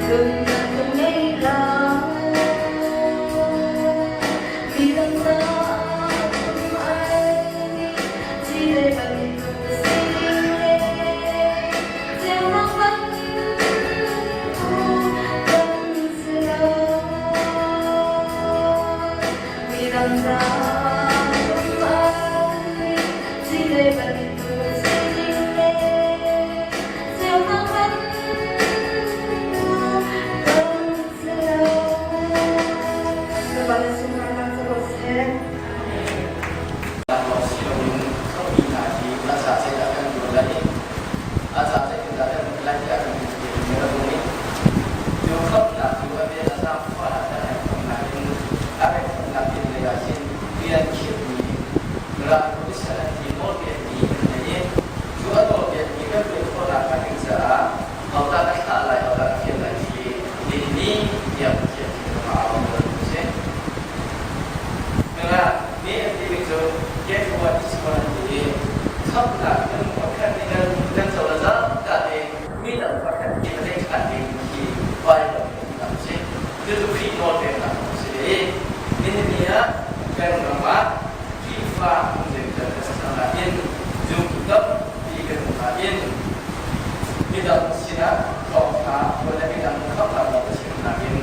Nunnak ka ngei lai. Mi dang caah um ai, ci le bantuk na si ding le ceunak bantuk kan si lo. Mi dang caah um ai, ci le bantuk na si ding le ceunak bantuk kan si lo. Bawipa na sunparnak cu ko seh. Lawng si loin khamhmi hna hi a ca zeidah kan tuah lai i a ca zeitindah kan um lai tiah kan ti a um i cu khamhnak cu a bia a zaangfahnak kan ai khamnak in a kan khamhnak ding lei ah hin rian khirhmi ral an ti nawlpekmi kan nei i cu a nawlpekmi kan tuah khawhnak hnga ding caah hodah ka thlah lai hodah ka fial lai khi ni tiah Pathian thinlung ah a um lo a si. Nangah ni an timi cu get what is one an ti i khamhnak minung pakhat nih kan kan cohlan zangka te midang pakhat nih a zei ṭhan ding khi Bible nih a si. Cucu Khrih nawlpeknak a si i nihin ni ah kan ram ah Khrihfa phungzingter kan si cang nain zumtu tampi kan um nain midang sinah thawngṭha phuan le midang khamhnak lawng ka chim nakin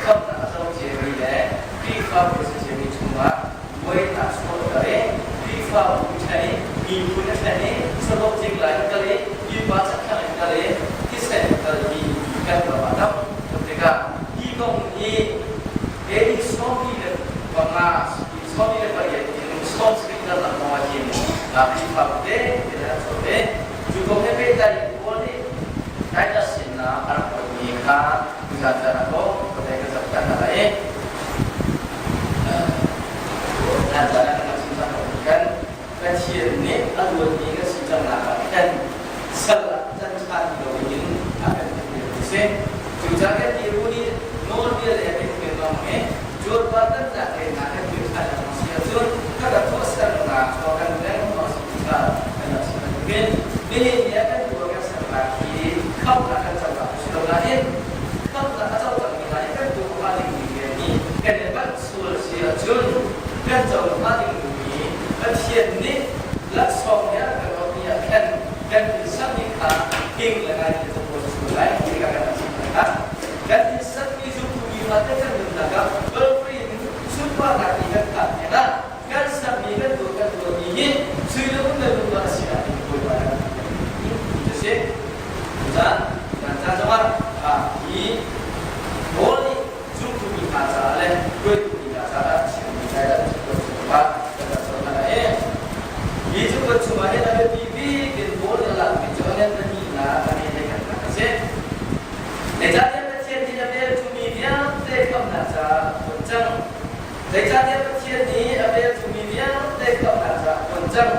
khamhnak a co ciami le Khrihfabu a si ciami chungah buainak chuahter i Khrihfabu ṭhen i miphun a ṭhen i sahlawh cingla in kal i mipa chakthlang in kal i thisen in kalmi kan ram ah tam tuk tikah hi kong hi AD 45 28 in 70 karlak kong ah hin Khrihfabu te te an chuak ve. Cu kong he pehtlai in Paul nih Titus sinah a rak kuatmi kha tuzan caan ah kaw ka ka zoh ta hna lai i hlan caan ah kan rak chim cang ko kan Pathian nih a luatmi kan si cangnak ah khan sal ah can ṭhan loin a kan ti a si. Cucaah kan ti bu nih nawlbia le kan lengmang i cuarpar tannak le hna kan dir ṭhan lengmang si ahcun kan rak tuahsernak cu kan lengmang si ti kha kan rak chim bantukin nihin ni ah kan tuah kan sernak hi khamhnak kan conak si lo nain khamhnak a co cangmi hna hi kan tuah hnga dingmi rian hi kan i manh sual si ahcun kan co hnga dingmi Pathian nih laksawng he a kan ruahmi ah khan kan in kha king le ngai in cakuat sual lai ti ka kan chim lai kan in sakmi zumtu fate kan nunnak ah Calvary in sunparnak i kan phak ah kan sakmi kan tuah kan tuahmi hi sui le un le lung a si ah Bawipa kan ti si cun kan ca zongah hi Paul nih zumtu mi hna caah le hruaitu mi hna caah chimmi kai dah cakuat chungah kan rak zoh hna lai. Hi cakuat chungah hin a biapi bik in Paul nih a lakmi cu a ngan pahnihnak a nge kan a si. Zeicahtiah Pathian nih a velchumi vialte khamhnak caah a phuan cang. Zeicahtiah Pathian nih a velchumi vialte khamhnak caah a phuan cang.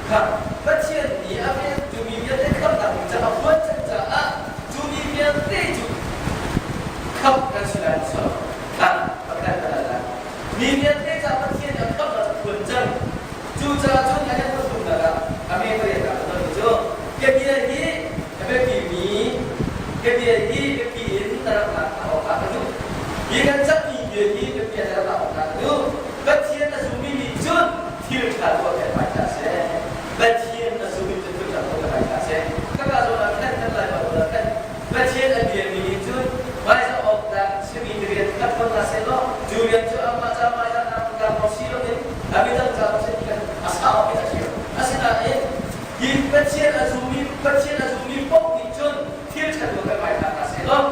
Kha Pathian nih a velchumi vialte khamhnak ding caah a phuan cang caah cu mi vialte cu khamh kan si lai so kha pakhat kan lai. Mi vialte caah Pathian nih a khamhnak a phuan cang. Cucaah cun a kan pathumnak ah a me pariatnak a tonmi cu ka bia hi a biapimi ka bia hi biapi in na rak lak awkah ka duh. Hi kan cakmi bia hi biapi ah na rak lak awkah ka duh. Pathian a zummi nih cun thil ṭha tuah kan hmai hna seh. Pathian a zummi cu thil ṭha tuah kan hmai hna seh. Khaka zawn ah khan kan lai Baibal ah khan Pathian a biami nih cun hmaizah awk tlak simi rian kha ṭuan hna seh law cu rian cu amah ca hmaizahnak tlak lawng si loin a midang ca zong si kan a sa awk in a ṭhiam. Asinain hi Pathian a zummi Pathian a zummi paoh nih cun thil ṭhalo kan hmai hna seh law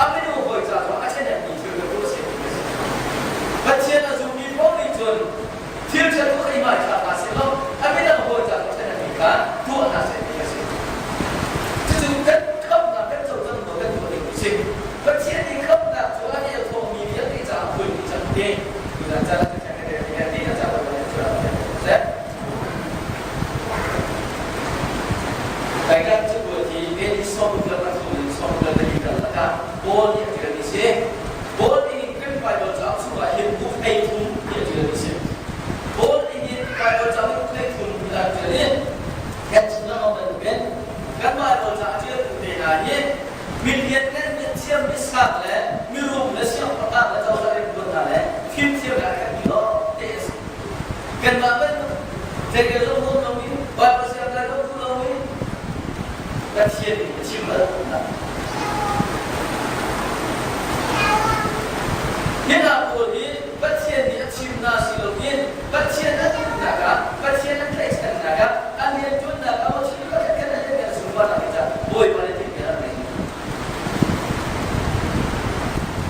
a minung hawi ca zong a ṭhahnemmi thil ka tuah seh ti a si. Pathian a zummi paoh nih cun thil ṭhalo kha i hmaithlak hna seh law a midang hawi ca zong ṭhahnemmi kha tuah hna seh ti a si. Cucu kan khamhnak kan cocang maw kan tuah ding si. Pathian nih khamhnak cu a el thawkmi vialte caah phuanmi cang ti. Tuzan caan ah Pathian kan rian ti na caah Bawipa nih cu Kaikan cakuat hi AD 93 in 34 karlak ah Paul nih a ṭialmi si. Paul nih hin Greek Bible cauk chungah hin buk 13 ti a ṭialmi si. Paul nih hin Bible cauk hi buk 13 ti a ṭial i kan chim lengmang bantukin kan Bible ca a ṭialtu te hna hi milian ngan mithiam misang le mirum le siangpahrang le cozah riantuan hna le fimthiam le a khatmi lawng te a si. Kanmah bantuk zeirel zong huam lomi, Baibal siangkai zong duh lomi, Pathian nih a chim bal hna. Hi hna pawl hi Pathian nih a chim hna si loin Pathian an duhnak ah, Pathian an tlaihchannak ah, an rianṭuannak ah maw thil pakhat khat an kan sunparnak hi ca Bawipa nih thil a ngei.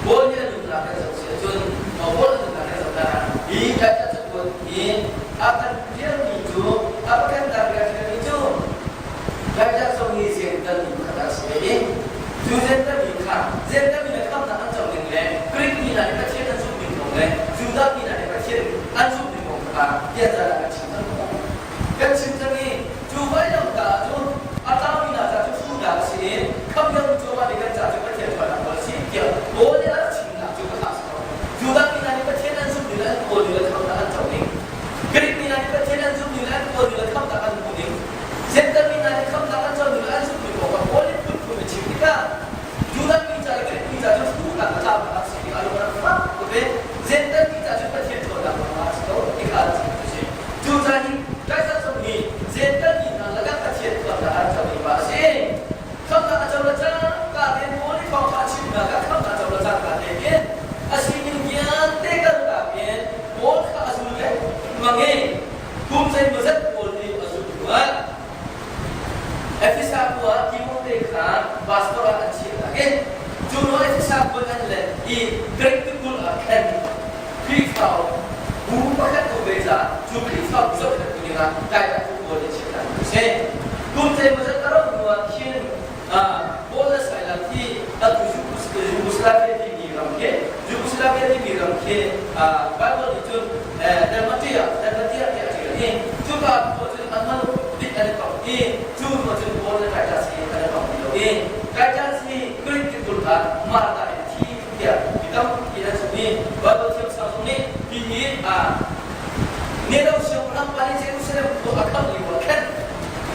Paul nih a nunnak kan zoh si ahcun, Paul a nunnak kan zoh ah hi kan cakuat hi a kan fialmi cu a pakhatnak bik a fialmi cu Laitlang zong hi Zental mi pakhat ah a si ve i cu Zental mi kha Zental mi le khamnak an co ning le Greek mi hna nih Pathian an zumh ning kong le Judah mi hna nih Pathian an zumh ning kong kha tianzal ah kan chim cang ko. Kan chim cang i cu vailamtah ah cun a tlaumi hna ca cu hruhnak a si i khamhnak cuahmah mi kan ca cu Pathian ṭhawnnak nawl a si tiah Paul nih a rak chimnak cu ka hlah si ko. Judah mi hna nih Pathian an zumh ning le an kawl ning le khamhnak an co ning, Greek mi hna nih Pathian an zumh ning le an kawl ning le khamhnak an hmuh ning, Jentail mi hna nih khamhnak an co ning le an zumh ning kong kha Paul nih phunphun a chim tikah Judah mi ca le Greek mi ca cu hruhnak a tlaunak a si i a lung a rak fak tuk i Jentail mi ca cu Pathian ṭhawnnak ruangah a si ko ti kha an chim cu si. Cucaah hi Kaisar zong nih Jentail mi hna lakah Pathian khamhnak an co mi pa a si. Khamhnak a co le cangka tein Paul nih thawngṭha a chimnak ah khamhnak a co le cangka tein a sining vialte kaltak in Paul kha a zul lengmang i kum zeimawzat Paul nih a zulh hnuah Efesa khua ah Timote kha pastor ah an chiahnak i cu hnu Efesa khua an let i Greek tikulh ah khan Khrihfa bu pakhat um ve caah cu Khrihfa bu zohkhenhtu dingah taitak cu Paul nih chiahnak a si. Kum zeimawzat a rauh hnuah khin Paul le Silas hi atu Yugoslavia timi ram khi Yugoslavia timi ram khi Bible nih cun Dalmatia Dalmatia tiah a ṭial i cuka khua cun an bik an i tong i cu khua cun Paul le Titus hi an i tong ti lo i Titus hi Greek tikulh ah Marta in thi tiah mi tampi an zumh i Bible thiamsang zong nih hihi Nero siangpahrang pa nih Jerusalem khua a khangh lio ah khan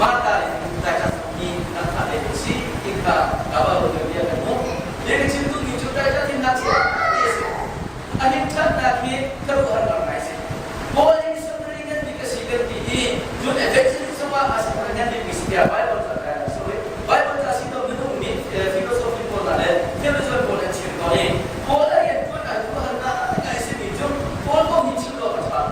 Marta in Titus hi an thah ve si ti kha Bible bia kan hmuh. Hi ka chim duhmi cu Titus hi ngakchia ti a si. A himṭhannak hi khuaruahhar ngai si. Paul hi missionary ngan bik a si kan ti i cun evangelism ah a si ngan bik si tiah Bible ca kai sorry Bible ca si to minung nih philosophy pawl hna le theology pawl an chim tawn i Paul a rian ṭuan ai khuaruahhar ngai simi cu Paul kong hi chim lo a ṭha.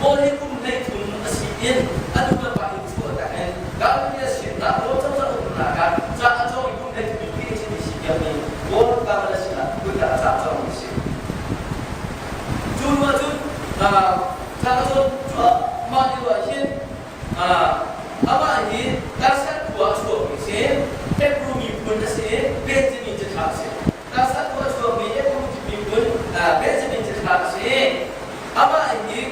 Paul hi kum 13 a si in a nu le pa in chuah tak in Galilee sinah Rom cozah uknak ah ca a cawng i kum 13 PhD si tiang in Paul Galilee sinah kutka a ca cawng mi si. Cu hnu ahcun ca a cawn cuahmah lio ah hin amah hi Tarsan khua a chuakmi si, Hebrew miphun a si i Benjamin cithlah a si. Tarsan khua a chuakmi Hebrew miphun Benjamin cithlah a si. Amah hi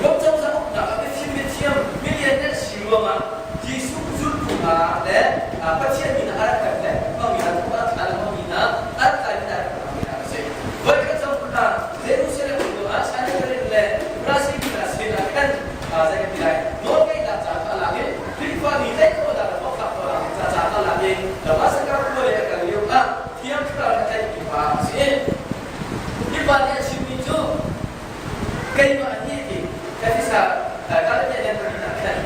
Rom cozah uknak ah mifim mithiam milian an si ruangah Jesuh zultu hna le Pathian min ah a rak kan le hmangmi hna thawk ah thla hmangmi hna a rak tlaimi hna rak hmangmi hna a si. Voikhat zong hna Jerusalem ah Sanhedrin le Farasi mi hna sinah khan zei kan ti lai nawlngeihnak ca kha a lak i Khrihfa mi tlaihkhawhnak le thawkhlak khawhnak ca ca kha a lak i Damascus khua le a kal lio ah Thiang Thlarau nih a tlaihmi pa a si. Hi pa nih a chimmi cu keimah nih ti ka thisa Galatia le pahnih ah khan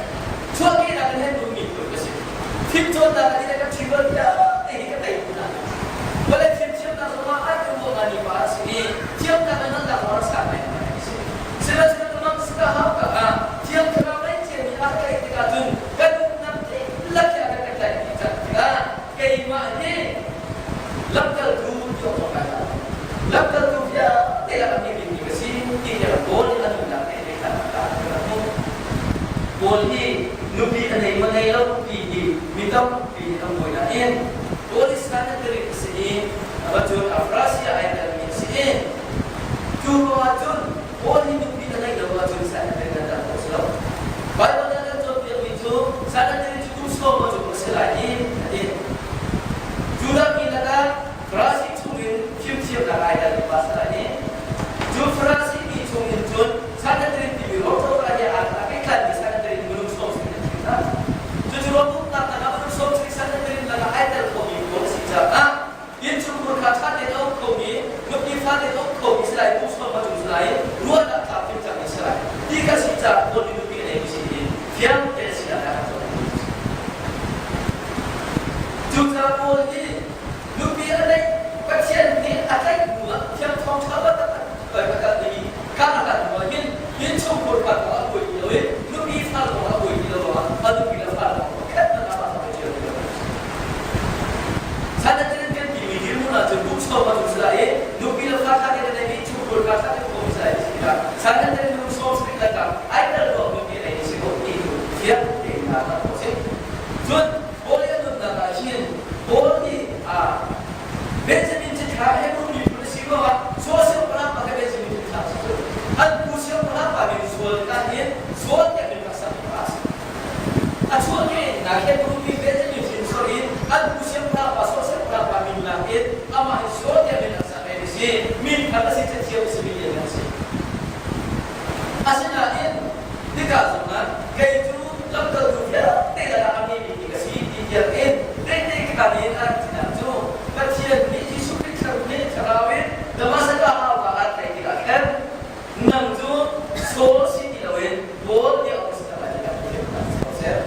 chuahkehnak in hen ummi phun ka si. Fimcawnnak ah ti ka ṭhirual vialte hi ka tei hna. Vawlei fimthiamnak zongah ai tum ni pa a si i thiamnak le hngalhnak zong rak sang ngai a si. Sihmanhsehlaw ka mang sika hau ka ah Thiang Thlarau lei ciami a ka tlaih tikah cun ka nunnak dihlak hi a kan ka tlaih dih cang tikah keimah hi lamkaltu ti awk zong kai hlah. Lamkaltu vialte lakah mi bikmi ka si ti tiang Paul nih a nunnak te he khan a ka hmuh. Paul hi nupi a nei maw nei lo ti hi mi tampi nih an buai nain Paul hi Sanhedrin a si i cun Afrasia ai telmi a si i cu ruangah cun Paul hi nupi a neih lo ahcun Sanhedrin an tel khawh si lo. Baibal nih a kan cawnpiakmi cu Sanhedrin cu kum sawm a cung a si lai i a ti. Judah mi lakah Farasi chungin fimthiamnak ai telmi pa si lai i cu Farasi mi chungin cun Sanhedrin timi Rom cozah he aa pehtlaimi Sanhedrin minung sawm sing an thim hna. Cucu Rom uknak tangah minung sawm sing Sanhedrin lakah ai tel khomi Cucaah Paul hi nupi a neih Pathian nih a tlaih hnu ah thiang thawngṭha taktak a kal i ka a kal hnu ah hin innchungkhar kha kong a buai ti lo i nupi fa kong a buai ti lo ruangah a nupi le fa kong pakhat hmanh amah kha a ṭial ti lo. Sanhedrin kan timi dirhmun ahcun kum sawm a si lai i nupi le fa kha kan i neih i chungkhar kha kha kan kawm si lai ti si tikah Sanhedrin minung sawm sarih lakah ai tel ruang nupi a nei ti si ko ti cu fiang tein hna kan khawh si. Cun Paul i a nunnak ah hin Paul nih Benjamin cithlah Hebrew miphun a si ruangah Saul siangpahrang pa kha Benjamin cithlah a si cu. An pu siangpahrang pa min Saul tikah hin Saul tiah min rak sak a si. A chuahkehnak Hebrew mi Benjamin hrinsor in an pu siangpahrang pa Saul siangpahrang pa min lak in amah hi Saul tiah min rak sak ve a si. Min khat a si, cathiam a si, min lian a si. Asinain hika zongah kei cu lamkaltu vialte lakah a ngeimi ka si ti tiang in tehte khaan in a rak tinak cu Pathian nih Jesuh Khrih thlarau thlarau in Damascus hauka ah tlaih tikah khan nang cu Saul si ti loin Paul tiah auh na si cang lai tiah Pathian nih a si seh.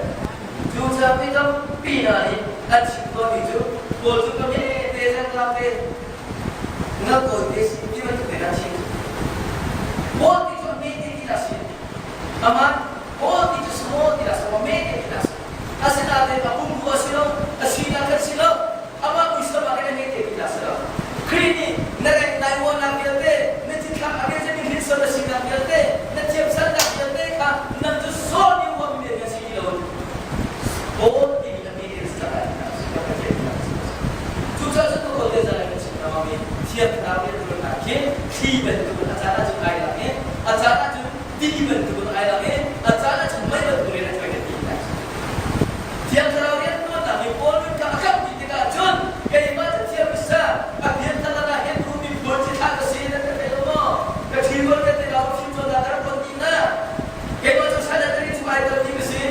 Cucaah mi tampi hna nih an chim tawnmi cu Paul cu ka te zanglam te na kawi te si ti bantuk te an chim. Paul ti cu a hme te ti dah si. Aman Paul ti cu small ti dah si, a hme te ti dah si. Asinain a pum a si lo, a sinak kan si lo, amah muisam ah khan a hme te ti dah si lo. Khrih nih na reng nai uahnak vialte, na cithlak a vialte mi hrinsor na sinak vialte, na thiamsannak vialte kha nang cu saw ni uahmi men kan si ti lo. Paul timi a hme te si cang lai ti dah si, kan Pathian ti dah si. Cucaah cun ka te zan kan chim lengmang mi thiam thlarau rianṭuannak khi thli bantukin a caan ahcun ai lang i a caan ahcun ti bantukin ai lang i a caan ahcun mei bantukin rian a ṭuan kan ti hna. Thiang thlarau rianṭuannak nih Paul nun kha a khamh dih tikah cun keimah cu thiam ka si, a bian taktak ah hin rumi pawl ci thlah ka si nan ka thei lo maw? Ka ṭhi rual kan ti lo, fim cawnnak ka rak ton dih na. Keimah cu san an ri chung ai telmi ka si.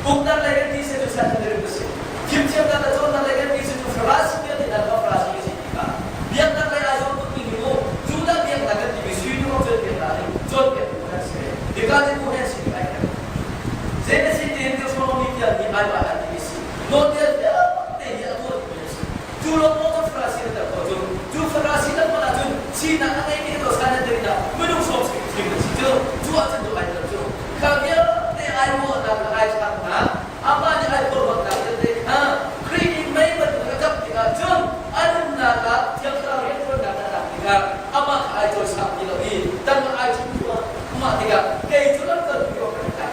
Uknak lei kan ti si cu san an ri ka si. Fimthiamnak le cawnnak lei kan ti si cu Farasi vialte hna kha Farasi ka si ti kha. Biaknak lei ai zuam tukmi hi mu Judah biaknak kan timi sui nu cawnpiaknak nih cawnpiaktu kan si ve. Hika ni tu hen si ti ai kan. Zei na si tiin Deuteronomy tiang hi ai an timi si. Nawlbia vialte hi a tuah dihmi an si. Cu lawng maw kan Farasi an ter khawh cu. Cu Farasi kan hman ahcun sinak a ngeimi ka dosan an tir ah minung sawm sik thim an si cu. Cu ahcun cu ai tel cu. Kha vialte ai ruahnak le ai thlaknak, amah nih ai porhlawtnak vialte kha Khrih nih mei bantuk a kap tikah cun a nunnak ah Thiang Thlarau rianṭuannak a tlak tikah amah kha ai cawisang ti lo i tangah ai ṭhum thluahmah tikah kei cu lamkaltu ka kan tlak.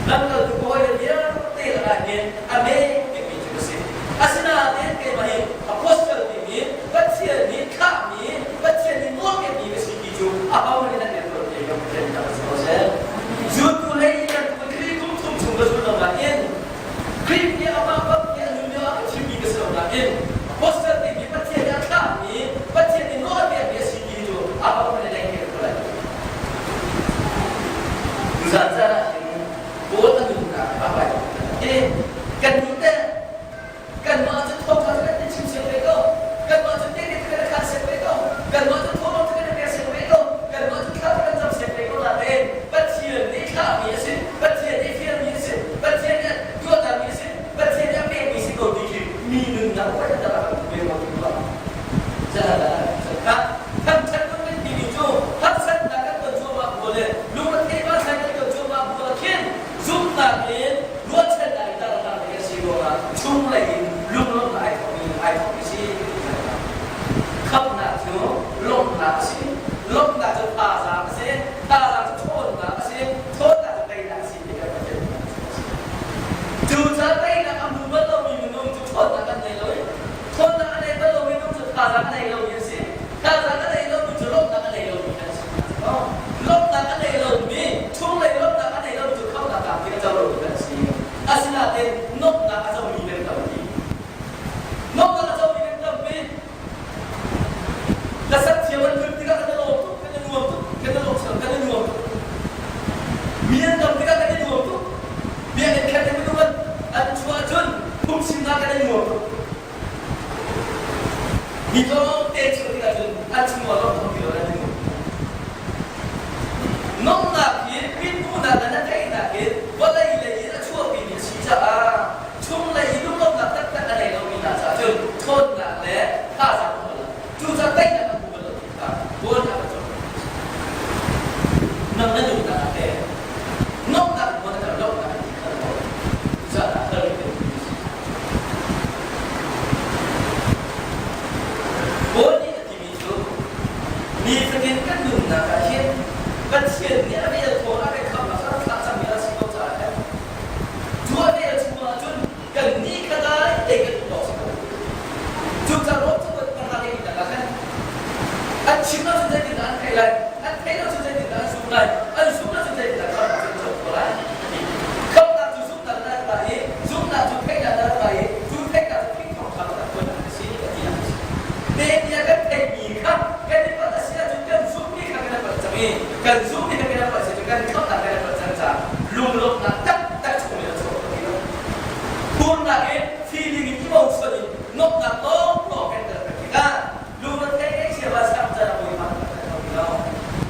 Lamkaltu ka hawile vialte lakah hin a hme bikmi cu ka si. Asinain keimah hi apostle timi Pathian nih thlahmi, Pathian nih nawlpekmi ka si ti cu aho nih nan rianṭuan te ka Pathian nih a si ko seh. Zultu lei in kan Khrih kum thum chung ka zul lo nain Khrih nih amah bak nih a nun lio ah ka chimmi ka si lo nain apostle timi Pathian nih a thlahmi, Pathian nih nawlpekmi a si ti cu aho nih nan rianṭuan lai. Tuzaan caan ah hin Paul a nunnak a vai hi kannih teh kanmah cu thawngṭha cu kan chim siang ve ko kanmah cu tehte kan khaan siang ve ko kanmah cu thawhlawm cu kan pek siang ve ko kanmah cu thla kan cam siang ve ko nain Pathian nih thlahmi a si Pathian nih fialmi a si Pathian nih tuahtermi a si Pathian nih a pekmi si ko ti khi mi nunnak upat kan rak ve ko ti Thangṭhat kan kan timi cu harsatnak kan ton cuahmah bu le lungretheih vansan kan ton cuahmah bu ah khin zumhnak in ruahchannak in tarnak ding a si ruangah chunglei in lunglawmhnak ai thawkmi ai thawkmi si khamhnak cu lawmhnak a si lawmhnak cu thazaang a si thazaang cu ṭhawnnak a si ṭhawnnak cu teinak a si ti kan Pathian Cucaah teinak a hmu bal lomi minung cu ṭhawnnak an ngei lo i Ṭhawnnak a nei bal lomi minung cu thazaang a nei lomi an si. Thazaang a nei lomi cu lawmhnak a nei lomi an si. Lawmhnak a nei lomi, chunglei lawmhnak a nei lomi cu khamhnak tlamtling a co lomi kan si. Asinain nuamhnak a comi kan tampi. Nuamhnak a comi kan tampi. Hlasak thiam an lut tikah kan i lawm tuk, kan i nuam tuk, kan i lawm kan i nuam tuk. Mi an tam tikah kan i nuam tuk. Biakinn khat in minung an chuah ahcun phungchimnak kan i nuam tuk. Mi tlawmte chuah tikah cun an chungah lawmh ti lo an i nuam. Nomhnak hi mithmuhnak le na theihnak hi vawlei lei in a chuahpimi a si caah chunglei i lunglawmhnak taktak a nei lomi hna caah cun. Thazaang a hmu lo. Cucaah teinak a hmu bal lo ti kha Paul nih a kan cawnpiak. Nang na nunnak ah teh nuamhnak hmuh na kan lawmhnak an ti kha lo. Cucaah kal in kan ti. Paul nih a timi cu nifatin kan nunnak ah hin Pathian nih a vel thawn a kan khamhnak a rak thlah cangmi a si ko caah khan cu a vel chungah cun kannih kha dai te kan um awk si ko. Cucaah Rom cakuat pahra le linak ah khan an chim ahcun zeitindah an theih lai, an theih ahcun zeitindah an zumh lai, an zumh ahcun zeitindah khamhnak cu an co khawh lai a ti. Khamhnak cu zumhnak in a rak ra i zumhnak cu theihnak in a rak ra i cu theihnak cu Khrih thawngṭha kan tuannak a si a ti a si. Te kan theihmi kha kan i palh a si ahcun kan zumhmi kha kan i palh cang i kan zumhmi kha kan i palh si cu kan khamhnak kan i palh cang caah lunglawmhnak taktak chung in a chuak ti lo. Phurnak in feeling in emotion in nuamhnak lawnglawng kan tel peng tikah lungretheih ngaihchia va sang can a bawi hmanh kan lo ti lo.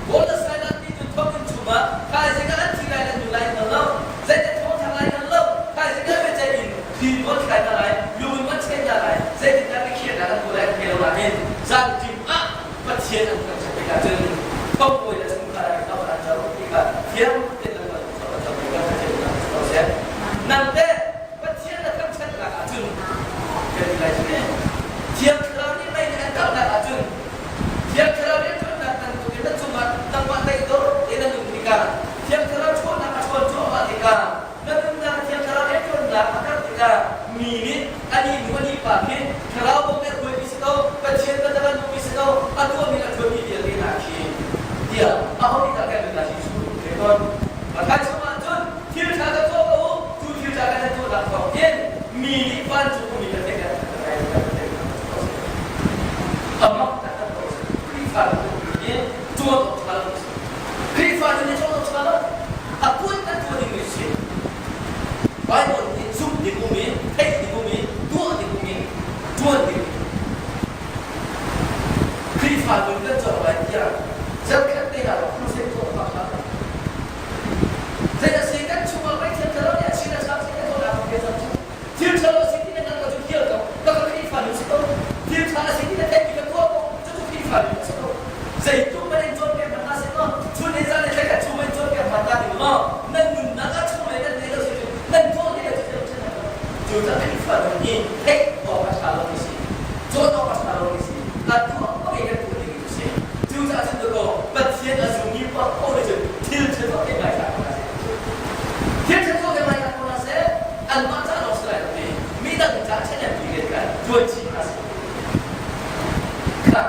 Paul le Silas nih cun thonginn chungah thaizing ah an thi lai le nu lai hngal lo, zeitin thawngṭha lai hngal lo, thaizing ah biaceih in thli an thlai hna lai, lung in an cheh hna lai, zeitindah biakhiahnak an tuah lai an thei lo nain zanṭim ah Pathian an thangṭhat tikah cun thongbawi le chungkhar an khamh an co ti kha thiang tein an kan co an co ti kan Pathian nih a co seh. Nang teh Pathian na thangṭhatnak ahcun kan ti lai cu Thiang Thlarau nih mei nih an kauhnak ahcun Thiang Thlarau rianṭuannak bantukin na cungah nangmah teidor tein na nun tikah Thiang Thlarau ṭhawnnak a ṭhawn cuahmah tikah na nunnak Thiang Thlarau rianṭuannak a karh tikah mi nih anih nu anih pa khi Thlarau bawmh le hruaimi si ko Pathian biatak a duhmi si ko a tuahmi le a ṭuanmi vialte hna khi tiah aho nih dah kan nunnak Jesuh ve tawn. Matthai chungah cun thil ṭha ka tuah ko u cu thil ṭha kan tuahnak thawng hin mi nih vancung ummi kan theih kan amak taktak ko Khrihfa nih tuan awk ṭha lo Khrihfa nih tuan awk ṭha lo a tuan kan tuah ding mi si Bible nih zumh ding um i theih ding um i tuah ding um i ṭuan ding Khrihfa nun kan cawk lai tiah zarkhat te ah crusade tuah kha ṭha Zei a si kan chungah Pathian thlarau nih a chin a cham si kan tuahnak kong cang cu. Thil ṭhalo a si ti na hngalh ko cu hial ko. Ka ka Khrihfa nu si ko. Thil ṭha a si ti na theihmi ka tuah ko. Cucu Khrihfa nu a si ko. Zeitluk man in cawnpiak hmanh hna seh law, chun in zan in thlakhat chung in cawnpiak hmanh hna ding law, nan nunnak ah chung le nan nei lo si cu nan tuah ti lo cu thil ṭhen lo. Cucaah Khrihfa nu hi theih awk a ṭha lomi si. Cawn awk a ṭha lomi si. A tuah bak in kan tuah ding cu si. Cucaah cun dakaw Pathian a zummi paohpaoh nih cun thil ṭha tuah te ngaithla ko hna seh. Thil ṭha tuah te ngaithla ko hna seh. Anmah ca lawng si lai lo ti midang ca ṭhahnem ti rian kha ṭuan chih hna seh. Kha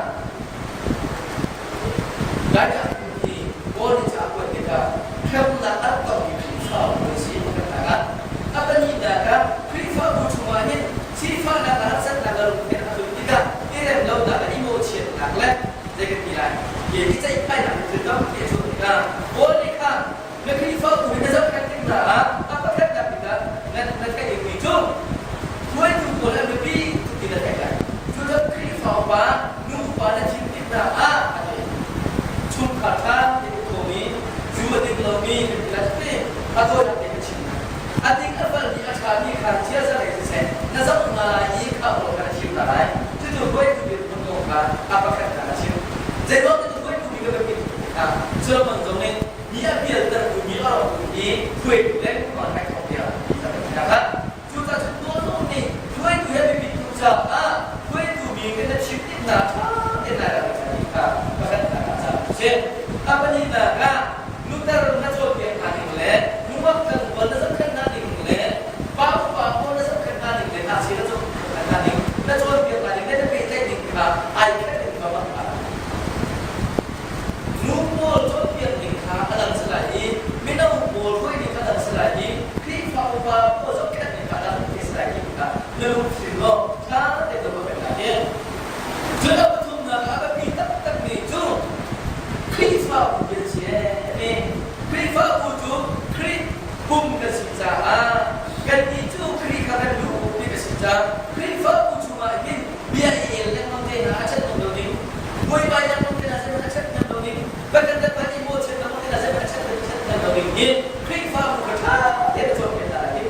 Laica hi Paul nih ca a kuat tikah hremnak a rak tongmi Khrihfabu an si pakhatnak ah a pahnihnak ah Khrihfabu chungah hin sifahnak le harsatnak le lungthin a tlun tikah i rem lonak le i mawhchiatnak le zei kan ti lai ke i ceihphainak in thil tampi a chuah tikah Paul nih khan na Khrihfabu hi na zohkhenh tik hna ah a pakhatnak bik ah na na theih dingmi cu hruaitu pawl an biapi tuk ti na theih lai. Cucu Khrihfa upa nu upa na thim tik hna ah a ti. Chungkhar ṭha ti uk khomi, zu a ding lomi kan ti lai cu a tawinak te ka chim hna. A ding a falmi a ṭhami kha ziaza lei siseh na zoh hna lai i kha pawl kha na thim hna lai. Cucu hruaitu bik phun kha a pakhatnak a chim. Zeiruang dah hruaitu bik a biapit tuk kha Solomon zong nih mi a pialtertu mi a rawktu hi hruaitu lengmang hai thawk tiah ti kan ti ah cucaah cun tuah nih hruaitu he biapit tuk caah hruaitu mi kan na chim tik hna ṭha tein lai rak i kha pakhatnak ah ca si. A pahnihnak ah nutar na cawnpiak hna ning le nungak tlangval na zohkhenh hna ning le pa upa pawl na zohkhenh hna ning le ngakchia na zohkhenh hna ning na cawnpiak hna ning le na pehtlaih ning kha ai khat in va bak hna. Nu pawl cawnpiak ning kha a dang si lai i mino pawl hruai ning kha a dang si lai i Khrihfa upa pawl zohkhenh ning kha a dang te si lai ti kha na lungthlim law ṭha tein na ruah peng lai hi. Cun a pathumnak ah a biapi taktakmi cu Khrihfabu kan si ee. Khrihfabu cu Khrih pum kan si caah kannih cu Khrih kha kan lu ti kan si caah Khrihfabu chungah hin bia i el lengmang te hna a ṭhat lo ding, buaibai lengmang te hna zeihmanh a ṭhat lo ding, pakhat le pakhat i mawhchiat lengmang te hna zeihmanh a ṭhat lo ding hi Khrihfabu kha ṭha tein a cawnpiak hna lai.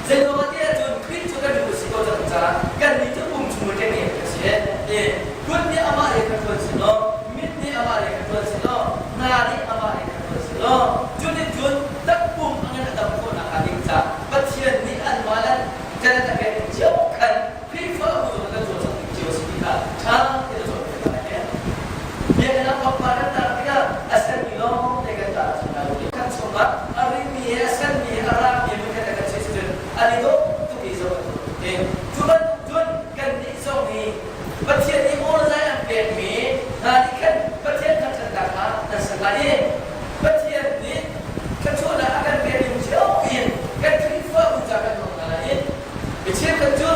Zeiruangah tiah cun Khrih cu kan lu a si ko cang caah kannih cu pum chung a ṭengnge kan si. Cu bantuk cun kannih zong hi Pathian nih awlzai an pekmi hna nih khan Pathian thangṭhatnak kha nan sak lai i Pathian nih thluachuahnak a kan pek ning cio in kan Khrihfabu ca kan hmang hna lai i mi cheukhat cu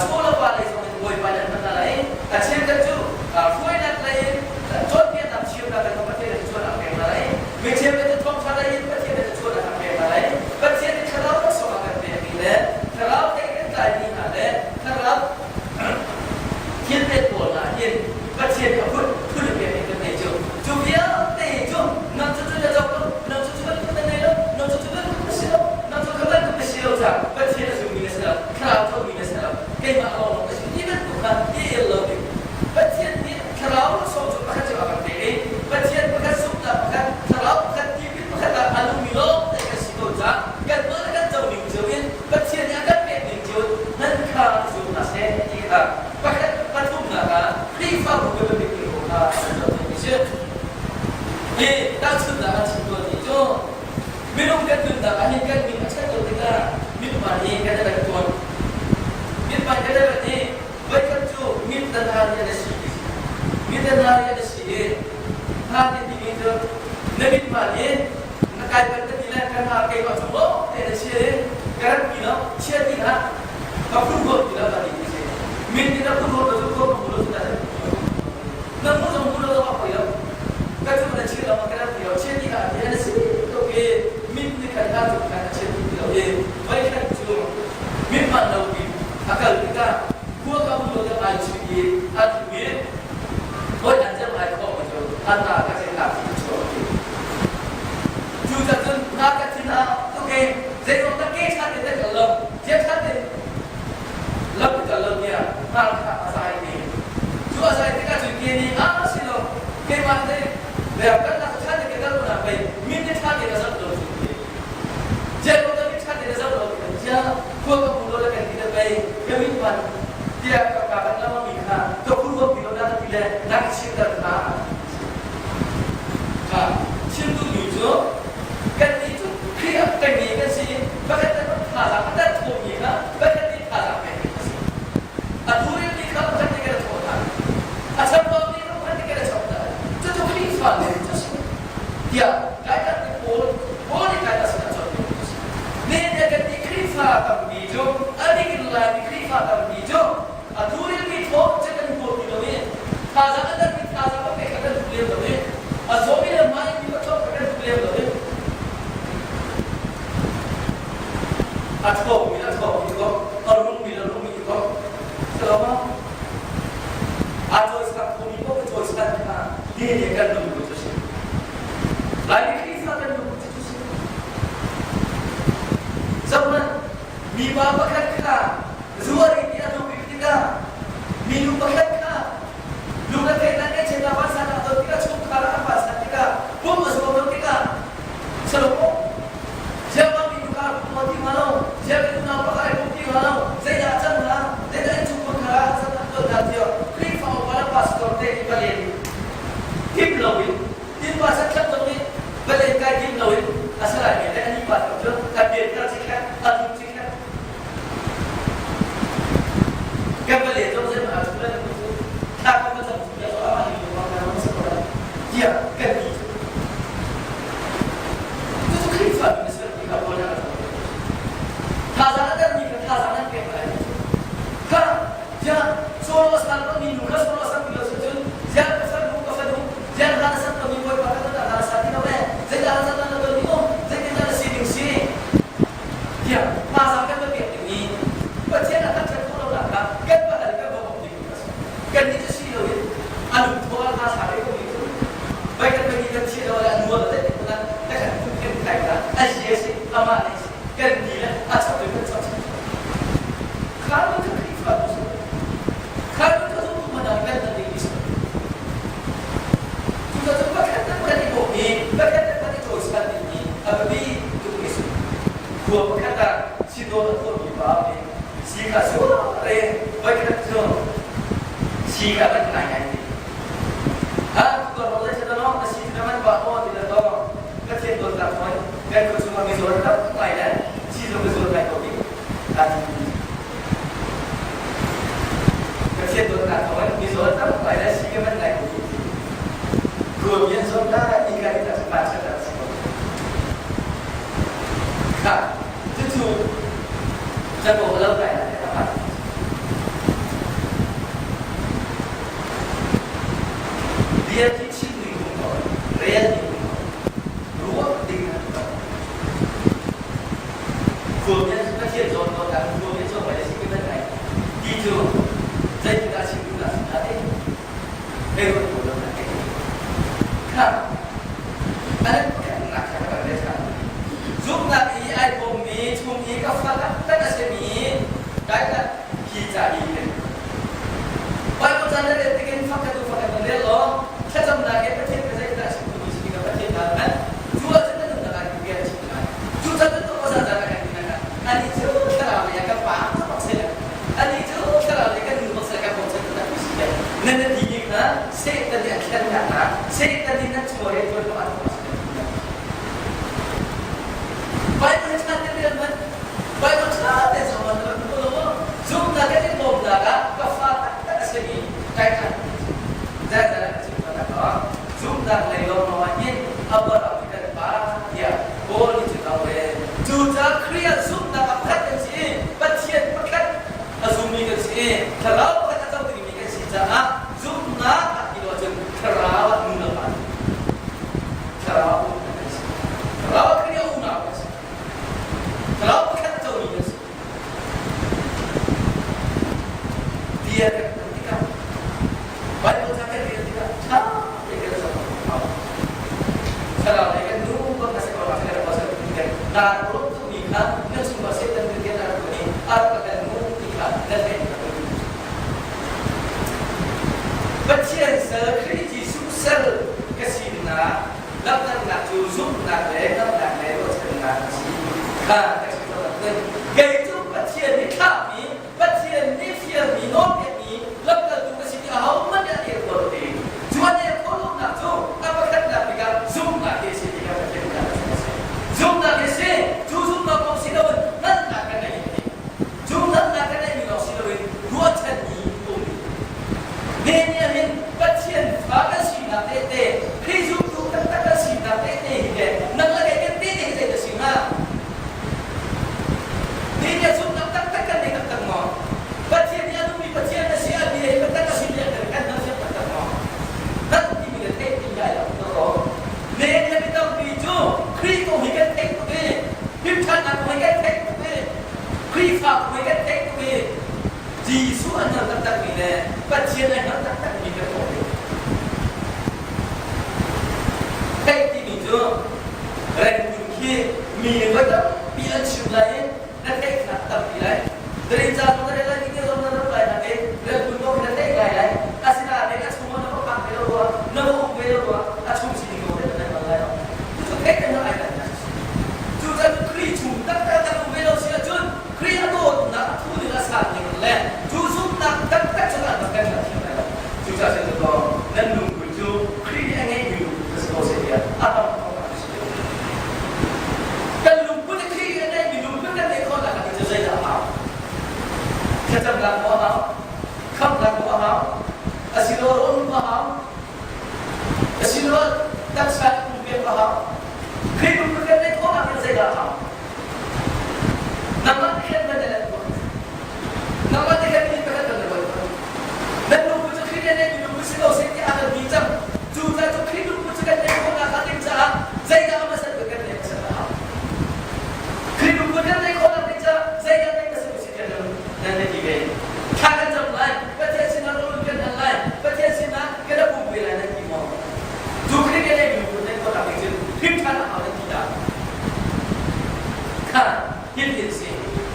chaw le va lei zong in Bawipa nih an hman hna lai i a cheukhat cu hruainak lei in cawnpiaknak chimnak in Pathian nih thluachuahnak a pek hna lai i mi cheukhat cu thawngṭha lei in Pathian nih thluachuahnak a pek hna lai. Pathian nih thlarau laksawng a kan pekmi le thlarau tei kan tlaimi hna le thlarau thil pek pawl hna hin Pathian nih a phun phun a pekmi kan ngei cu. Cu vialte cu nang cu cu na co lo, nang cu cu bantuk na ngei lo, nang cu cu bantuk na si lo, nang cu kha bantuk na si lo caah Pathian a zummi na si lo, thlarau comi na si lo, keimah lawnglawng ka si ti bantuk kha i el lo ding. Pathian nih thlarau laksawng cu pakhat cio a kan pek i Pathian pakhat zumhnak pakhat, thlarau pakhat, tipil pakhat ah a nungmi lawngte kan si ko caah kanmah le kan co ning cio in Pathian nih a kan pek ning cio nan kha zum hna seh ti kha pakhat pathumnak ah Khrihfabu kan biapit ning kong kha an zoh ding a si. Hi tahchunhnak an chim tawnmi cu minung kan nunnak ah hin kan min a ṭhat lo tikah mithmai hi kan i rat tawn. Mithmai kan i rat i voikhat cu mit le hna nih an i si. Mit le hna nih an i si i hna nih timi cu na mithmai hi na kai bal ka ti le ka hna keimah cu lawng te na chia i ka rat ti lo chia ti hlah ka phun huam ti lo ka ti ti si. Mit nih na phun huam lo cu huam ka hmu lo cu ta na hmu zong hmu lo zong a poi lo ka cu na chia lo ma ka rat ti lo chia ti hlah ti na si tuk i mit nih khan hna cu khan a chia ti lo i voikhat cu mit man lo pi a kal tikah khua ka hmu lo te ai chim i a thu i hawi an cem ai khawh mi cu a ta ka cem nak ti chuak ti cu ca cun na ka thin a tuk i zeiruang dah ke tha te te kal lo je tha te lam kal lo tiah hnar kha a zai te cu a zai tikah cun ke nih a si lo keimah te le kan nak tha te ke kal lo na pei min te tha te ka zam lo cu ti je ko ta min tha te ka zam lo ti tia khua ka hmu lo le kan ti le pei ka min pan tiah ka ka kan lama mi kha ka phur huam ti lo na ti le na ka chimter kha kha chim duhmi cu kannih cu Khrih ah tengmi kan si i pakhat le thazaang a tat khomi kha pakhat nih thazaang pekmi a si. A thurimi kha pakhat nih kan a thawh hna. A chambami kha pakhat nih kan a chap hna. Cucu Khrihfa nun cu a si. Tiah Gaitan nih Paul Paul nih Titus sin a cawnpiakmi a si. Nihin ni kan nih Khrihfa tampi cu a dik in Laimi Khrihfa tampi cu a thurimi thawh cu kan huam ti lo i thazaang a dermi thazaang a pek kha kan duh lem lo i a zawmi le hmai mi a thawk kha kan duh lem lo i a thawkmi le a thawkmi kong a rungmi le rungmi kong saloma a cawisan khomi paoh ka cawisan kha ni nih kan lungput cu si Laimi Khrihfa kan lungput cu si zohhmanh mipa pakhat kha zuar in ti a tluk bik tikah minu pakhat kha lung a theihnak ngaihchiatnak vansannak a ton tikah chungkhar ah a vansan tikah pum a zuam lo tikah Salomo ziangah minu kha pum a ti hnga lo ziang minu nau pakhat ai pum ti hnga lo zeidah a cang hnga zeidah innchungkhar kha a cang an tuan hna tiah Khrihfa upa le pastor te hi va len tim loin Innpa sakhlap zong nih va lenkai tim loin a si lai men le a nipa cu a pianthar cikhat a tluk cikhat kan va len zong zeihmanh a ṭhu lai lo cu thla kan va cam cu le amah nih lung kan ram si ko lai tiah kan ti cu cucu Khrihfa mi na si ti kha Paul nih a rak thazaang a dermi kha thazaang nan pek lai kha tiah solo a sang mi nu kha solo a sang ti lo cun ziang ka fanu ka fanu ziang hna na sak lomi bawipa ka tuah hna na sa ti lo le zeidah na sak na ton mi zeitindah na sining si tiah thazaang kan va pek ding i Pathian a kan ṭhat khawh lonak kha kan va hal kan va bawmh ding a si kannih cu si loin a lungthaw a hna sa ve ko mi cu vai kan vai kan thiah lo le a nual le zeitin hmanh ah kan kan kai kha a si a si amah nih si kan ti le a chap in kan chap kha nu kha Khrihfa tu si kha nu kha zumtu hmanh ah kan ding mi si cucaah pakhat le pakhat i bawm i pakhat le pakhat i cawisan ding hi a biapi tuk mi si khua pakhat ah sindawn a tuahmi pa nih si kha sual voikhat cu si kha kan ngai ngai ti ha tu ko le chana no na si na man ba o ti la to Pathian dawtnak fawn kan khua chungah mizaw tam ngai le si zong mizaw ngai ko ding. Capo a lo kai lai ka phan. Bia khi chim ding um ko, rel ding um ko, ruah ding an ko. Khuami Pathian zawn ko kan khuami zawn mai si kan ngai. Ti cu zeitindah chim duh dah si dah te. Hei ruat ko lo na te. Kha an kan nak kha kan le tha. Zumnak i ai pommi chung i ka fa taktak a simi kai ka hi ca hi hin. Bible ca na rel tikin fakhat tu fakhat na rel law thlacamnak he Pathian ka zeitindah chim duhmi si ka Pathian na hman. Cu ahcun na nunnak ah bia na chim lai. Cu ca cu tuah za za na kan ti na Anih cu thlarau lei ah kan pa bak si Anih cu thlarau lei kan nu bak si kan bochan tak si nan na ti bik na Satan nih a thlennak hna Satan nih nan chungah rian ṭuan kha a si Bible ṭha te rel hmanh Bible ṭha te zong man na hmu lo maw zumhnak kan i bawmnak ah ka fa taktak a simi kai ṭhan zeizah ka chim tak ah zumhnak lei lawnglawng ah hin a bar kan pa tiah Paul nih cun a ve. Cucaah Khrih ah zumhnak ah pakhat kan si i Pathian pakhat a zummi kan si i Thlarau pakhat a co dingmi kan si caah zumhnak ah ti lo ahcun Thlarau ah nu le pa Thlarau ah um kan si. Thlarau ah Khrih a unau kan si. Thlarau pakhat a comi kan si. Bia kan hman tikah Bible ca kan rel tikah ṭha tein kan zoh a hau. Thlarau lei kan nu bak a si ko la kan pasal kan naa ruah tukmi kha na chungah Satan rian a rak tuah i a rak kan nu ti kha na theih Pathian sal Khrih Jesuh sal ka sinak langhternak cu zumhnak le hngalhnak le ruahchannak a si kha ka chim cang. Kei cu Pathian nih thlahmi Pathian nih fialmi nawlpekmi lamkaltu ka si ti ahohmanh nih an el kho lo te. Cu an el khawh lonak cu a pakhatnak bik ah zumhnak hi a si ti kha Pathian nih a si. Zumhnak hi a si. Cu zumhnak kong si loin hngalhnak kan ngei ti. Cu hngalhnak kan ngeihmi lawng si loin ruahchanmi um. Nehemiah hin Pathian fa kan sinak tehte, Khrih zumtu taktak kan sinak tehte hi le nang le kei kan tehte hi zeidah si hnga? Nehemiah zumhnak taktak kan nei taktak maw? Pathian nih a duhmi Pathian na si, a bia hi biatak a si tiah kan kan hngalh fiang taktak maw? Hngalh timi le theih timi ai lo ko. Nehemiah mi tampi cu Khrih kong hi kan theih tuk i, hrimhṭhannak kong hi kan theih tuk i, Khrihfa kong hi kan theih tuk i, Jesuh an hngal taktakmi le Pathian an hngal taktakmi kan kong hi. Theih timi cu rengkun khi mi nih voi tampi an chim lai i na theihnak tampi lai. Dring ca zong na rel lai, ti zong na rak lai na te, rengkun kong hi na theih ngai lai. Asinain a chung ah na va phak ve lo rua, na va um ve lo rua, a chung sining kong te na hngal lai lo. Cucu theih kan ai dan Cucaah Khrih chung taktak kan um ve lo si ahcun Khrih a dawtnak a thu ning a san ning le cu zumhnak taktak cu kan kan hngal thiam lai lo. Cucaah cun kaw nan lungput cu Khrih nih a ngeihmi lungput kha si ko seh tiah a ram thawk ah si. Kan lungput i Khrih nih a ngeihmi lungput kan neih khawhnak ding cu zeidah a hau? Thlacamnak maw a hau? Khamhnak maw a hau? Asiloah rawl maw a hau? Asiloah taksa i pumpek a hau? Khrih lungput kan neih khawhnak ding zeidah a hau? Nangmah te khan nan let tuah. Nangmah te khan ni pakhat nan ruat tuah. Nan lungput cu Khrih nih mi lungput si ko seh tiah a kan ti cang. Cu ca cu Khrih lungput cu kan neih khawhnak hnga ding caah zeidah a hmasat bik kan neih hmasat a hau. Khrih lungput kan neih khawhnak ding caah zeidah neih hmasat usih tiah nan nan ti ve. Thla kan cam lai, Pathian sinah rawl kan hal lai, Pathian sinah kan a pum ve lai nan ti maw? Cu Khrih nih neih lungput neih khawhnak ding cun hrimṭhan a hau nan ti dah? Kha hitin si.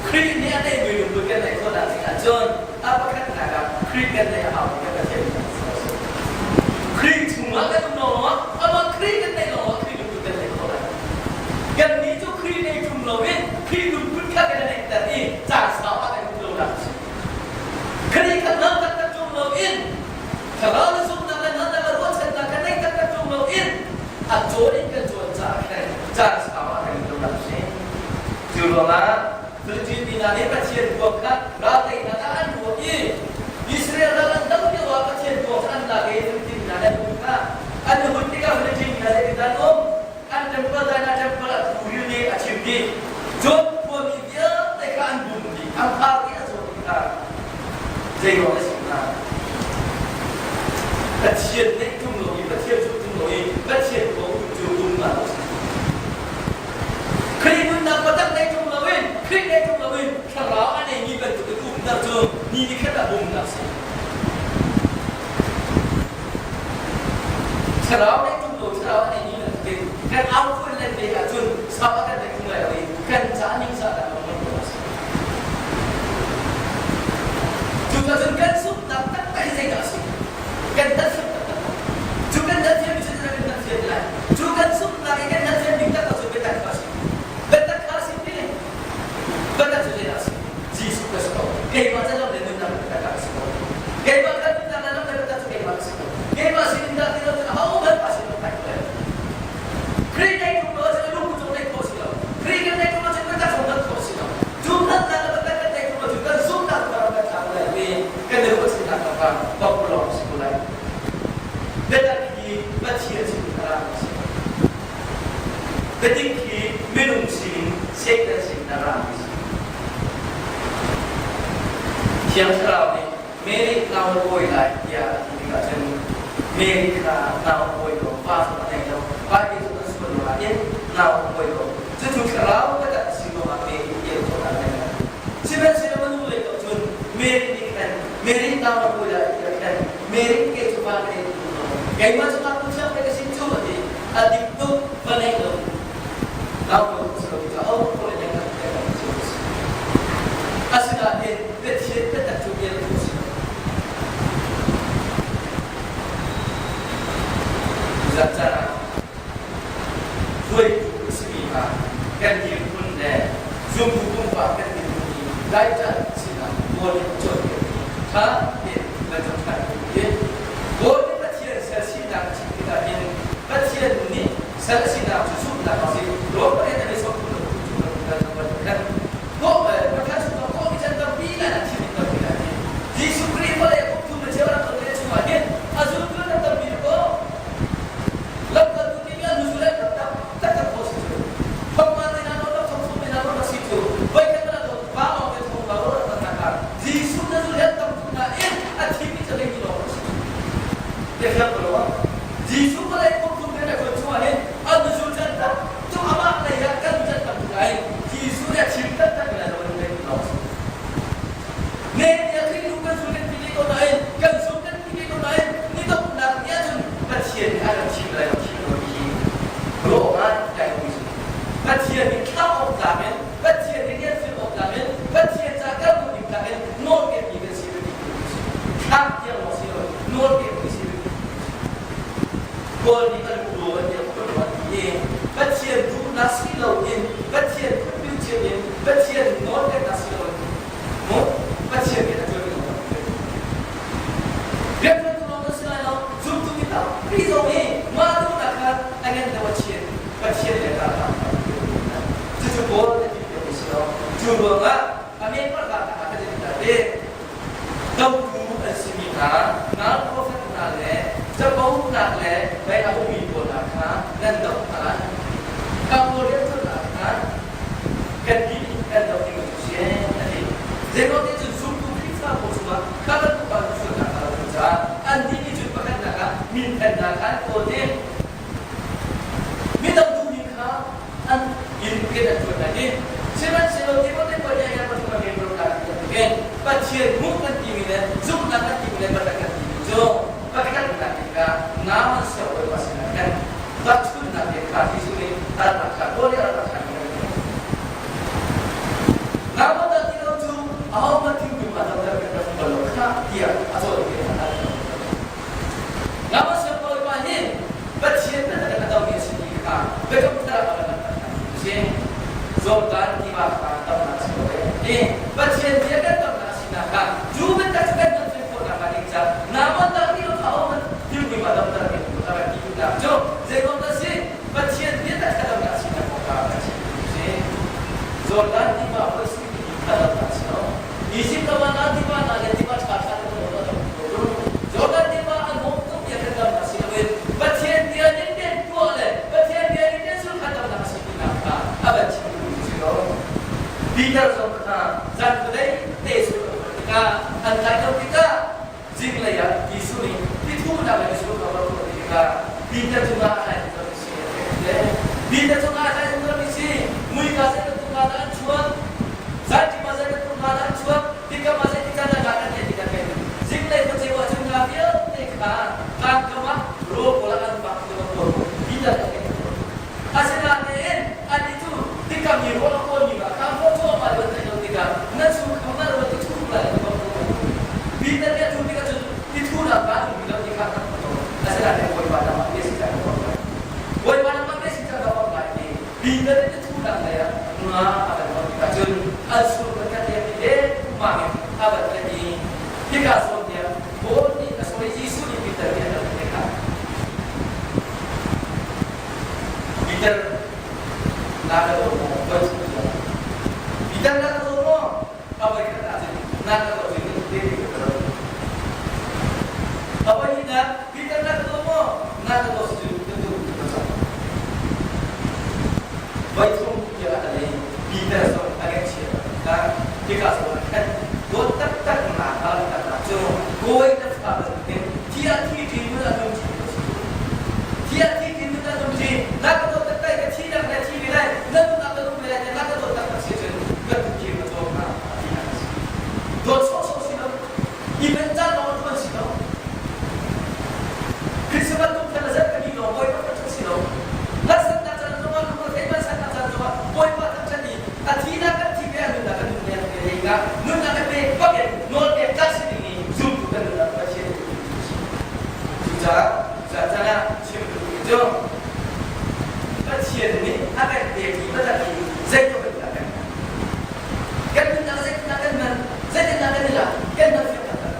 Khrih nih a neihmi lungput kan neih khawhnak ding ahcun a pakhatnak ah Khrih kan neih a hau ti kan Pathian nih a si. Khrih chungah kan um lawngah amah Khrih kan neih lawngah Khrih lungput kan neih khawh lai. Kannih cu Khrih nei ṭung loin Khrih lungput kha kan i neihter i caan sau ah kan um lonak a si. Khrih kha hngal taktak ṭung loin Thlarau le zumhnak le hngalhnak le ruahchannak kha nei taktak ṭung loin a cawn in kan cawn caah khan caan sau ah kan i lo si. Cu ruangah Philippine mi hna nih Pathian kuang kha ralteinak ah an ruah i Israel ral an do lio ah Pathian kuang kha an lak i Philippine mi hna nih an hun kha an hun tikah Philippine mi hna zeitindah an um? An temple dai na temple a thu ril nih a chim dih. Cun khuami vialte kha an bum dih. An Zei ruang a si hnga? Pathian neih ṭung lo i Pathian zumh ṭung lo i Pathian kong cu umnak a si. Khrih nunnak biatak neih ṭung loin Khrih neih ṭung loin thlarau a neimi bantuk in umnak cu ni nikhat ah umnak a si. Thlarau neih ṭung lo thlarau a neimi bantukin kan au len ve ahcun sau a kan neih ṭung lai lo i kan ca ningzah dah a a si. Cucaah cun kan zumhnak taktak hi zeidah a si? Kan hngalhthiam taktak maw? Cu kan hngalhthiam mi cu kan hngalhthiam lai. Cu kan zumhnak i kan hngalhthiam ding taktak cu biatak kha a si. Biatak kha a si ti. Biatak cu zeidah a si? Jesuh ka si ko. Keimah ca lam le nunnak biatak a si ko. Keimah kan nunnak le lam le biatak cu keimah ka si ko. Keimah sin dah ti lo cun ahohmanh pa sin lo kai ko lai. Khrih nei tung lo cun lung cung nei khawh si lo. Khrih kan nei tung lo cun biatak zong kan khawh si lo. Cu hngalhnak le biatak kan nei tung lo cun kan zumhnak ram kan tla ko lai i kan i ruahchannak kha pakpalawng si ko lai. Biatak hi Pathian sin a ra si. Biadik hi minung sin Satan sin a ra si. Thiang Thlarau nih Mary nau na pawi lai tiah a ti tikah cun Mary kha nau a pawi ko, pa zong a nei lo, pa te zong an sual ruangah hin nau a pawi ko. Cucu thlarau biatak a si ruangah Mary el khawhnak a nei lo. Sihmanhsehlaw a nu lei ko cun Mary nih khan Mary nau na pawi lai tiah khan Mary ke cu pa ka nei ti lo. Keimah cu ngaknu thiang pei ka si cu a ti. A dik tuk, va nei lo. Nau pawi si lo ti ho pawi nei kan kan si. Asinain Pathian biatak cu el khawh si lo. Tuzan caan ah hruaitu a simi hna kan dirhmun le zumtu pumpak kan dirhmun hi laiṭan sinak Paul nih a cawnpiakmi ṭha tein kan zoh ṭhan ko hi. Paul nih Pathian sal sinak a chim tikah hin Pathian nih sal sinak cu zumhnak a si. Rom pariat a sawmthum le pathum cu kan kan kan Jesuh Khrih vawlei a kum thum le cheu rak ton le chungah hin a zultu an tampi ko. Lamkaltu timi an zul an tak tak ko si cu. Thongma te na lo thong thong te na lo si cu. Voi khat na lo pa lawng te thong ba ro rak na ka. Jesuh na zul han tam tuk na in a thimi cu lei lawng si cu. Te fiang ko lo. Jesuh vawlei kum thum le na ton chungah hin an zul chan tak cu amah lei ah kan can tam tuk ai Jesuh nih a chim taktak mi lai lo in lei lawng si. Ne nih Khrih nu kan zul kan ti ko nain kan zum kan ti ko nain ni donghnak ni ahcun Pathian nih a kan chim lai lo chim lo ti ruah ngai kai ko si. Pathian nih thlah awk tlak in Pathian nih rian fial awk tlak in Pathian ca kan duh ding tlak in nawl pekmi kan si ti si. Thlah tiang lawng si lo nawl pekmi si Kawl nih an lu an ial khawh lo an ti i Pathian duhnak si loin Pathian phunbil cio in Pathian nawlpeknak si loin mu Pathian nih a tuahmi lawng kan tuah. Rianṭuantu lawng kan si lai lo, zumtu mi tampi zong hi mah duhnak kha a ngan deuh a chian Pathian le ralkap cucu Paul a ti mi si lo. Cu ruangah a men parhnak ah kan i te Dotu an simi hna, nal profet hna le caponak le mei a ummi pawl hna kha nan doh hna lai. Kha pawl rianṭuannak kha kan dih kan doh ding cu si a ti. Zeiruang cun zumtu Khrihfa pawl chungah kha bantuk pa sualnak a lo caah annih nih cun pakhatnak ah minthannak kha an kawl i midang duhning kha an in rian an ṭuan lai i sihmanhsehlaw Timote pa nih a pathum a rian ṭuan bantukin Pathian hmuh kan timi le zumhnak kan timi le biatak kan timi cu pakhatnak tikah naaman siangbawipa sinah khan tahchunhnak he kha Jesuh nih tarnak kha Paul nih a rak ṭhan Naaman dah ti lo cu ahohmanh thingtum a damter kan rak bal lo khah tiah a cawnpiak hna. Naaman siangbawipa hi Pathian biatak a domi a si ti kha biakam thar ah a van langhter si. Jordan tiva kha tamnak si ko e. Pathian bia kan tamnak sinak kha cu biatak cu kan ton khawhnak hnga ding caah Naaman dah ti lo kha um thilmi ma damter mi a rak ti duhnak cu zeiruang dah si Pathian biatak kha damnak sinak kong kha a chim si. Jordan tiva hoi si ti kha damnak si lo. Egypt ram ah tiva hna le tiva ṭha ṭha te pawl a dam ko. Jordan tiva an hawng tuk tiah kan damnak si loin Pathian bia ning tein tuah le Pathian bia ning tein sul kha damnak a si tinak kha a van chim duhmi si lo. Peter zong kha zan khuadei te sul a tuah tikah an tlai lo tikah Zinglei ah Jesuh nih tithuhnak in Jesuh kha va ruah tikah Peter cungah a tlai mi si a theih. Peter cungah a tlai mi si muika zei bantuk nga dah an chuak? Zanṭim ah zei bantuk nga dah an chuak? Tikam ah zei ti can dah nga kan ngeih tikah khin zinglei khuaceu ah cun nga vialte kha tlangkam ah rawl kawl ah an vak ti va kawl Peter nih a theih. Asinain annih cu tikam i rawl a kawlmi nga kha hmuh cuahmah i van theih lo tikah na chung kha ngal va ti thuh lai ti bang Peter nih a thuh tikah cun ti thuhnak kaa duh ti lo ti kha kan hmuh. Asinain Bawipa nangmah bia si cang ka bang lai. Bawipa nangmah bia si cang ka bang lai ti Peter nih ti thuhnak lei ah nga a van hmuh tikah cun an sur kan kan liam i le mang in a van tlaih i hika zawn tiang Paul nih a sorry Jesuh nih Peter nih a rak ti kha Peter na ka daw maw? Voi chung tiang. Peter na ka daw maw? A voi khat ah cun na ka daw cun te te ka daw. A voi hnihnak Peter na ka daw maw? Na ka daw si cun ka tu ka cang. Voi thum tiang a lei Peter zong a ngaihchia ka hika zawn ah khan dawt taktak na ka tak cu kawi na fa bantukin thiah thi ṭi nun a nung ṭi ko si. Thiah thi ṭi nun a nung ṭi na ka dawt taktak ka thi nak na thi ve lai na nun ah ka nung ve lai na ka dawt taktak si cun ka tukhim ka cawm hna a ti nak a si. Dawt sawhsawh si lo. I men caan lawng a ṭuan si lo. Christmas lungthel a zet ka mi lawng bawipa kan si lo. Harsatnak caan zongah lungre theih caan zongah bawipa thangṭhat i a thinak kan thi ve a nunnak kan nun ve ve nga nunnak kan pek bakin nawl pek tlak si ding i zumtu kan nunnak Pathian cucaah cucaah ah chim duhmi cu Pathian nih a kan pekmi biatak hi zeitluk in dah kan kan nunnak zeitindah kan hman zeitindah kan i lak kan hman fiang taktak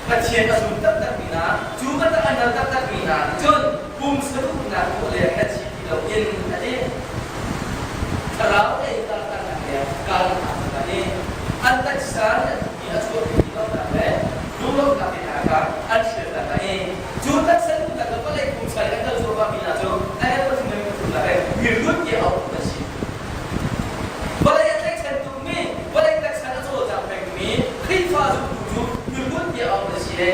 Pathian a zum taktakmi hna cu biatak a hngal taktakmi hna nih cun pumsaduhnak tuah le kan si ti loin a ti. Thlarau lei kaltaknak le kalnak hna nih an taksa nih an duhmi a chuahpi ti lonak le duhlonak te hna kha an hrialnak hna i cu taksa duhnak le vawlei pumsa i an kal cuahmahmi hna cu a herh pathum in pathum nak in mirhut tiah auh an si. Vawlei a tlaihchan tukmi, vawlei taksa a cawlcang pengmi Khrihfa zumtu cu mirhut tiah auh an si.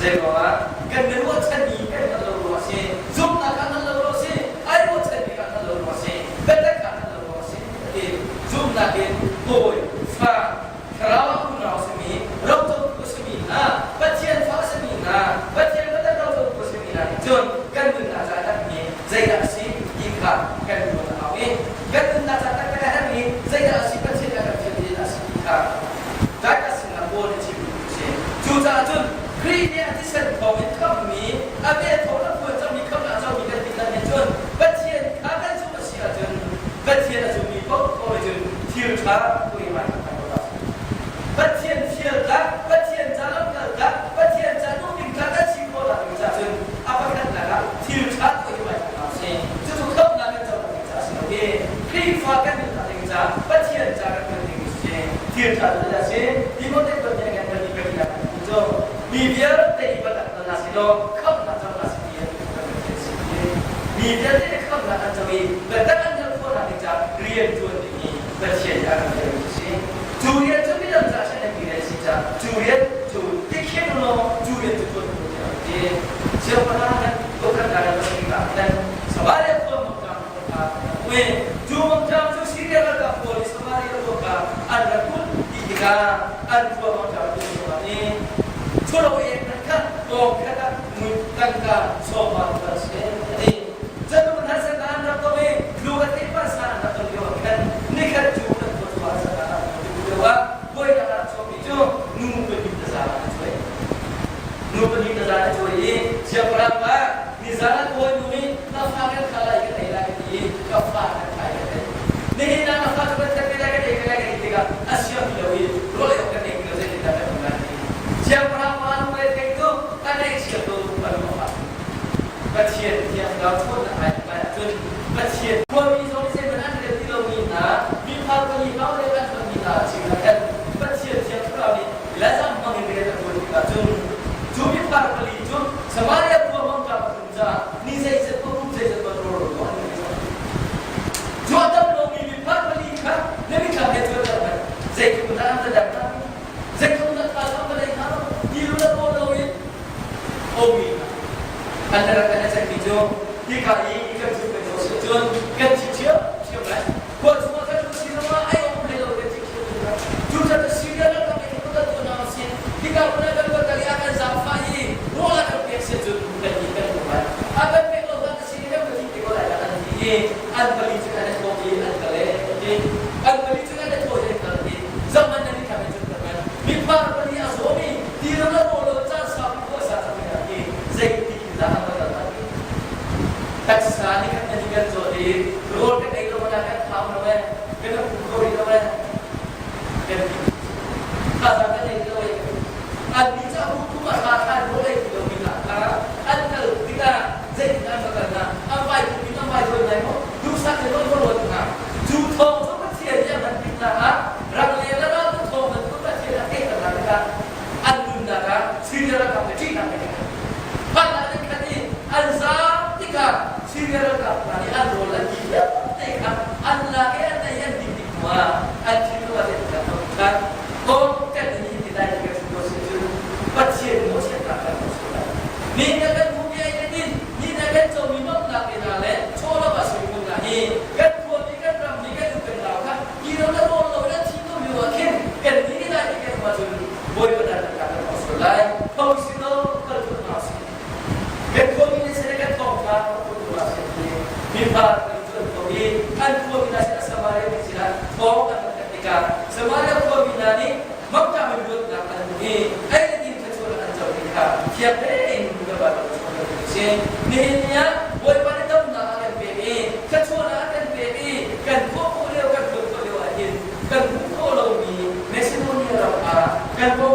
Zeiruangah kan i ruahchanmi kan hngalh lo ruang a si, zumhnak ah hngalh lo ruang a si, ai ruahchanmi ah hngalh lo ruang a si, biatak ah hngalh lo ruang a si a ti. Zumhnak in hawi, fa, thlarau ah unau a simi, rocotu a simi hna, Pathian fa a simi hna, Pathian biatak rocotu a simi hna nih cun kan nunnak caah herhmi zeidah a si ti kha kan ruat a hau i kan nunnak caah taktak a herhmi zeidah a si Pathian nih a kan fialmi zeidah a si ti kha Titus sinah Paul nih chim duhmi a si. Cucaah cun Khrih nih a thisen thawngin khamhmi, a vel thawng a phuan cangmi khamhnak comi kan ti hlan nih cun Pathian kha kan zumh a si ahcun Pathian a zummi paohpaoh nih cun thil ṭha tuah i hmai kan ko Pathian fial tlak, Pathian ca lamkal tlak, Pathian ca duhning tlak kan si khawh nak ding caah cun a pakhatnak ah thil ṭha tuah i hmai kan si. Cucu khamhnak kan co ding caah si lo i Khrihfa kan nunnak ding caah Pathian ca kan tuan ding si. Thil ṭha cu a si. Timote tuan nih kan kan i kan cu mi vialte i biatak hna si law khamhnak co hna si ti kan Pathian si. Mi vialte nih khamhnak an co i biatak an hngalh khawhnak ding caah rian ṭuan ding i Pathian nih a kan fialmi si. Cu rian cu midang caah si nan rian si caah cu rian cu tikhin law cu rian cu ṭuan ko tiah an ti. Siangpahrang han tukhat na kan tikah khan Samaria khua mangṭam kha ui cu mangṭam cu Syria ralkap pawl nih Samaria khua kha an rak kulh ti tikah an khua mangṭam cu an i ṭhuro ek hmanh kha pawng khat ah mui tangka sawma an si a ti. Cun harsatnak an rak tong i lu a theih parsa an rak ton lio ah khan nikhat cu an khua cu harsatnak an rak ton lio ah buainak a rak chuakmi cu nu pahnih taza an cuai. Nu pahnih taza an cuai i siangpahrang pa nizan ah kawi nu nih ka fa kan kha lai kan ei lai ka ti i ka fa kan khai kan ei. Nihin ah ka fa cu kan that te lai kan ei te lai kan ti tikah a siang ti lo i rawl ei awk kan ei ti lo zeitindah kan um lai ti. Siangpahrang pa nu le thei cu a ngaihchia tu a lu a fak. Pathian thiang thlarau ṭhawnnak ai hmai ahcun Pathian khuami zong zeihmanh an rel ti lomi hna miphar pali hau le an hmanmi hna chim ah khan Pathian thiang thlarau nih Elijah hmang in rian a ṭuan tikah cun cu miphar pali cu Samaria khua mangṭam a tlun caah ni zeizat maw kum zeizat maw rawl rawl an ngei cang. Cu a dam lomi miphar pali kha na mitthlam he cuanter hmanh zeitluk in dah an va dam hna zeitluk in dah tha an va. An rak kan cekmi cu hika i kan cu kan zoh si cun kan thi ṭhiamṭhiam lai. Khua chungah kan luh si zongah ai um hlei lo kan thi ṭhiamṭhiam lai. Cucaah Syria ram kan i kan tuahnak a si. Hika hmun ah kan luat i a kan zaangfah i rawl a kan pek si cun kan i kan um lai. A kan pek lo hlan a si kan va thi te ko lai dah an ti i an pali cu an i thawh i an kal e ti. An pali cu an i thawh i an kal ti. Zaman nan i tham i cun kan Miphar pali a zawmi ti ram a rawl lo caan saupi khua sa cang hna hi zeitik in dah an va kal lai? Taksa nih khan kan i kan zawt i rawl kan ei lo ah kan thau lo eh, kan pum kho rih lo eh, kan ti. Thazaang kan ei lo eh. An ni cu a kum a hra than rawl ei ti lomi hna kha an kal tikah zeitin an va kal hna? An vai kum in an vai zawn lai maw? Duhsah tein an va rawn hna. Cu thawng cu Pathian nih a hman tik hna ah rangleng le raltuk thawng bantuk Pathian a theihter hna tikah an nunnak ah Syria ralkap le ṭihnak a ngei. Phanah an khat i an zaam tikah Syria ralkap hna nih an rawl an ti vialte kha an lak i an ei an din tik hnuah an thinlung ah zeitindah a um ṭhan? Kong kan in hi ti lai ti kan chim si cun Pathian mawhchiatnak kan hmu sual lai. Ni na kan hmuhmi ai in ni na kan comi nuamhnak te hna le chawlawm a sui hmun hna hi kan khuami kan rammi kan u kan nau kha hi ram le rawl lo in an thi ko lio ah khin kan ni ni lai ti kan hmu ahcun Bawipa dan kan kan hmu sual lai. Tho si lo kal thut hna usih. Kan khuami nih sin kan thawngtha kan put hna sih ti mipa kan cu an tho i an khuami hna sin Samaria mi sinah thawng an rak tikah Samaria khuami hna nih Mangṭam in luatnak an hmu i ei le din thluachuah an co ti kha thiang tein kan Baibal chung kan hmuh si. Nihin ni ah Bawipa nih damnak a kan pek i thluachuahnak a kan pek i kan khawh khawh lio kan tuan khawh lio ah hin kan hmuh khawh lomi Macedonia ram ah kan pawng.